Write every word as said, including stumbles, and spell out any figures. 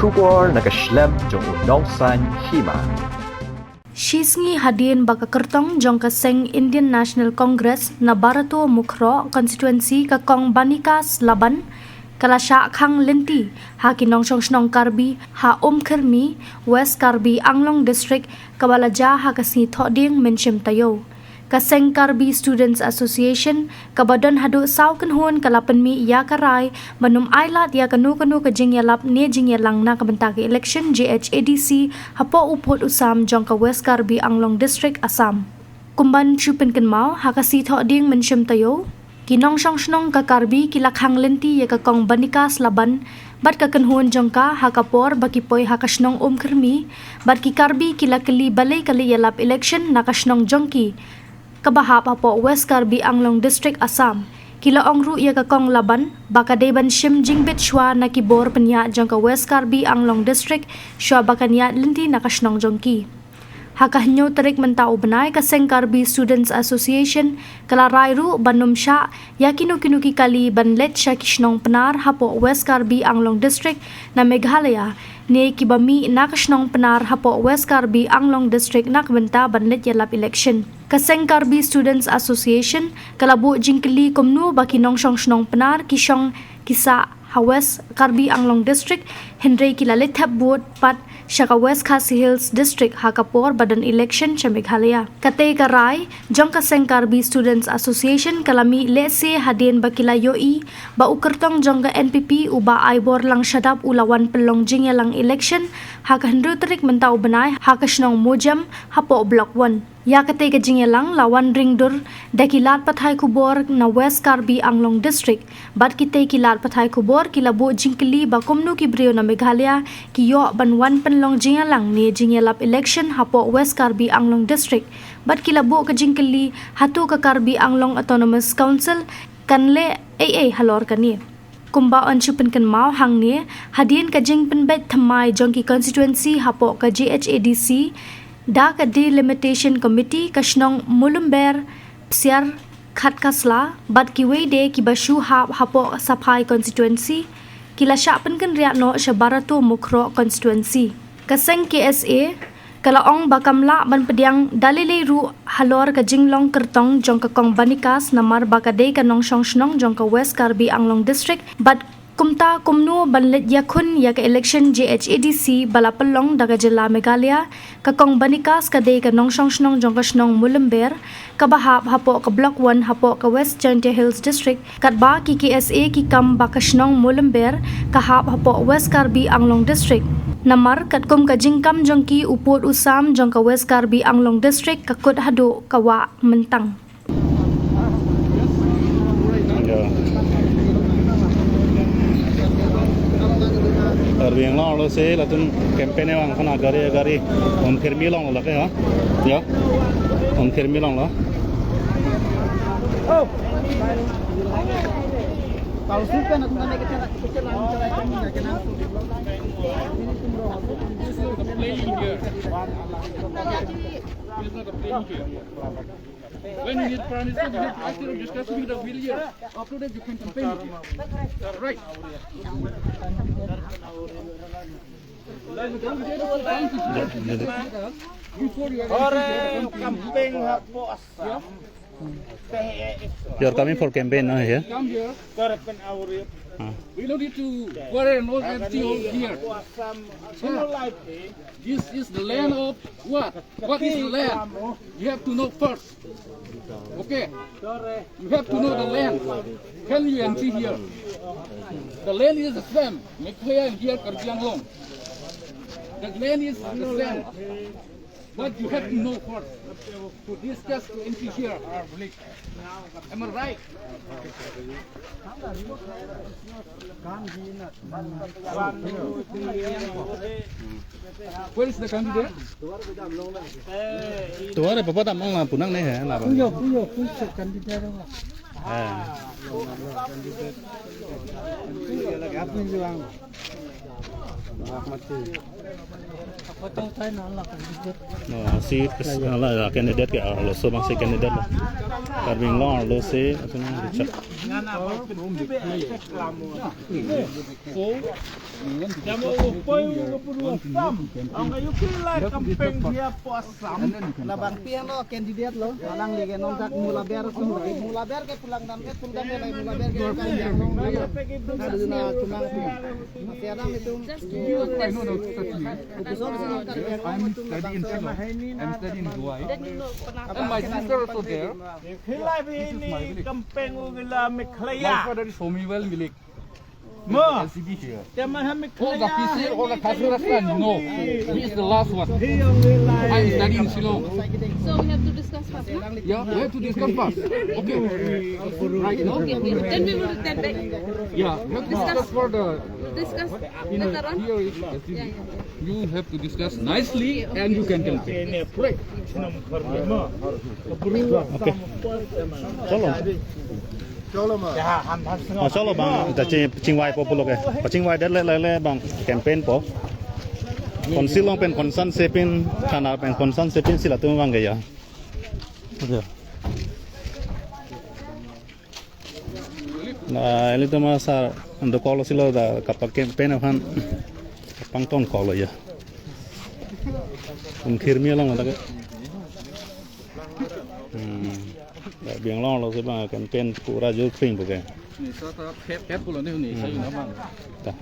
Khubor na ka shlem jong u nongsan hima. Shisngi hadien ba ka kyrtong jong ka seng Indian National Congress na Barato Mukroh constituency ka Kong Banikas Laban ka la shah khang lynti ha ki nongshong shnong Karbi ha Umkhyrmi, West Karbi Anglong District, kaba la jia ha ka sngi Thohdieng Mynshem Taïew. Ka seng Karbi Students Association kaba don haduh saw kynhun ka la pynmih ïa ka rai ban ym ailad ïa kano kano ka jingïalap ne jingïalang na ka bynta ka election J H A D C hapoh u pud u sam jong ka West Karbi Anglong District, Assam. Kumban shu pynkynmaw, ha ka sngi Thohdieng Mynshem Taïew, ki nongshong shnong ka Karbi ki la khang lynti ïa ka Kong Banikas Laban bad ka kynhun jong ka ha ka por ba ki poi ha ka shnong Umkhyrmi, bad ki Karbi ki la kylli balei ka leit ïalap election na ka shnong jong ki kaba hap hapoh West Karbi Anglong District, Assam. Ki la ong ruh ïa ka Kong Laban ba ka dei ban shim jingbit shuwa na ki bor pynïaid jong ka West Karbi Anglong District shuwa ba kan ïaid lynti na ka shnong jong ki. Ha ka hynñiew tarik mynta u bnai, ka seng Karbi Students Association ka la rai ruh ban ym shah ïa kino kino ki kali ban leit sha ki shnong Pnar hapoh West Karbi Anglong District na Meghalaya, ne kiba mih na ka shnong Pnar hapoh West Karbi Anglong District na ka bynta ban leit ïalap election. Ka seng Karbi Students Association ka la buh jingkylli kumno ba ki nongshong shnong Pnar ki shong ki sah ha West Karbi Anglong District, hynrei ki la leit thep vote pat sha ka West Khasi Hills District ha ka por ba don election sha Meghalaya. Katei ka rai jong ka seng Karbi Students Association ka la mih lehse hadien ba ki la ïohi ba u kyrtong jong ka N P P, u Bah Aiborlang Shadap, u la wan pynlong jingïalang election ha ka hynriew tarik mynta u bnai ha ka shnong Mojam hapoh Block One. Ïa katei ka jingïalang la wan ring dur da ki lad pathai khubor na West Karbi Anglong District. Bad kitei ki lad pathai khubor ki la buh jingkylli ba kumno ki briew na Meghalaya ki ïoh ban wan pynlong jingïalang ne jingïalap election hapoh West Karbi Anglong District. Bad ki la buh ka jingkylli, hato ka Karbi Anglong Autonomous Council kan leh ei ei halor kane. Kumba yn shu pynkynmaw hangne, hadien ka jingpynbeit thymmai jong ki constituency hapoh ka J H A D C da ka Delimitation Committee, ka shnong Mulumber, Psiar, Khatkasla bad kiwei de kiba shu hap hapoh Saphai constituency ki la shah pynkynriah noh sha Barato Mukroh constituency. Ka seng K S A ka la ong ba kam lah ban pdiang da lei lei ruh halor ka jinglong kyrtong jong ka Kong Banikas namar ba ka dei ka nongshong shnong jong ka West Karbi Anglong District, bad kumta kumno ban leit ïakhun ïa ka election J H A D C ba la pynlong da ka jylla Meghalaya. Ka Kong Banikas ka dei ka nongshong shnong jong ka shnong Mulumber kaba hap hapoh ka Block One hapoh ka West Jaintia Hills District. Katba ki K S A ki kam ba ka shnong Mulumber ka hap hapoh West Karbi Anglong District. Namar katkum ka jingkam jong ki, u pud u sam jong ka West Karbi Anglong District ka kut haduh ka wah myntang. Ar biang lo lo se la tun campaign e wang khana gari gari. Umkhyrmi long la ke ha. Ya. Umkhyrmi long lo. When we need Prime Minister, we need to ask him, discuss with the villagers. After that, you can campaign with him. Right. Before you are campaign, You're coming for campaign, no, here? Come here. Ah. We don't need to quarrel and all everything over here. Sir, this is the land of what? What is the land? You have to know first. Okay. You have to know the land. Can you enter here? The land is the same. Meghalaya and here Karbi Anglong. The land is the same. But you have to know first to discuss to enter here. Am I right? Where is the candidate? Tuare papa tam ong la punang ne he la. Puyo, puyo, puyo candidate. Eh. Apni juang. Rahmati. No, si, si, la, la, candidate ke, ah, lo so bang si candidate lo. Karbi Anglong lo si, atu nang dicak. Jamo u poi u ka puru Assam. Ang ka U K lai campaign dia po Assam. La bang piang lo candidate lo. Alang lege nong dak mula ber so. Mula ber ke pulang dam ke pulang dam ke lai mula ber ke kan yang nong dak. Ada na cuma. Masih ada itu. Just do one lesson. I'm studying in Shillong. I'm studying in Dubai. And my sister also there. Khilai bi ni campaign u gila Meghalaya. My father is Somiwal Milik. Mo. L C B here. Te ma ha Meghalaya. All the P C, all the Khasi Rastan, you know. He is the last one. Hi yang gila. I'm studying in Shillong. So we have to discuss first, no? Yeah, we have to discuss first. Okay. Right, no? Okay, okay. Then we will return back. Yeah, we have to discuss for the, Discuss you know, later on. Here is L C B. Yeah, yeah. You have to discuss nicely and you can campaign. Right. Okay. Chalo. Ah, chalo bang, ta chi, chingwai po pulo ke. Pa chingwai det le, le, le bang campaign po. Council long pen concern sepin, thana pen concern sepin sila tu bang ke ya. Ya. Na, eli tu masa ando call silo da kapa campaign aphan pang ton call ya. Kum khir mi long da ke. Hmm. Da biang long lo se ba campaign pura jur kring bu ke. Ni sa ta khep khep pulo ni ni sa yu na bang. Ta.